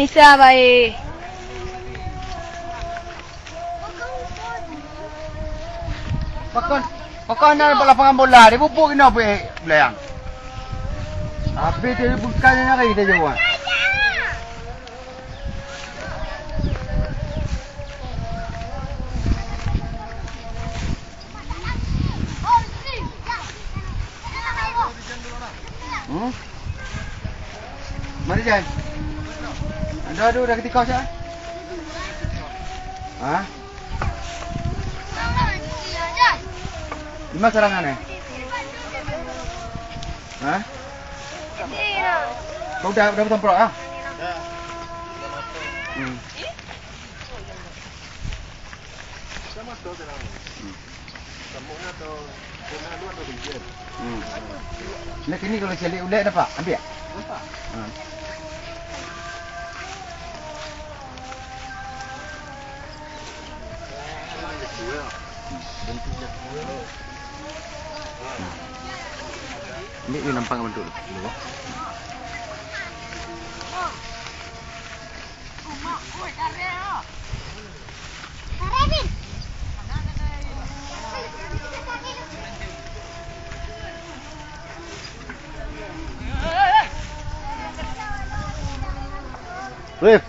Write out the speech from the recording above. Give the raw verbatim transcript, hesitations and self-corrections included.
Nisa baik. Pakon, pakon na bak lapangan bola, dia pupuk kena pih belayang. Habis dia bukan nyari dia jawab. Hmm? Mari, Jan. Anda ada dah ketika, Syah? Ha? Di mana serangan, eh? Ha? Kau dah, dah bertemprok, ah? Hmm. Hmm. Hmm. Nah, kini kalau cari ulek dapat, ambil. Nampak? Hmm. Ambil dia nampak bentuk tu. Rif,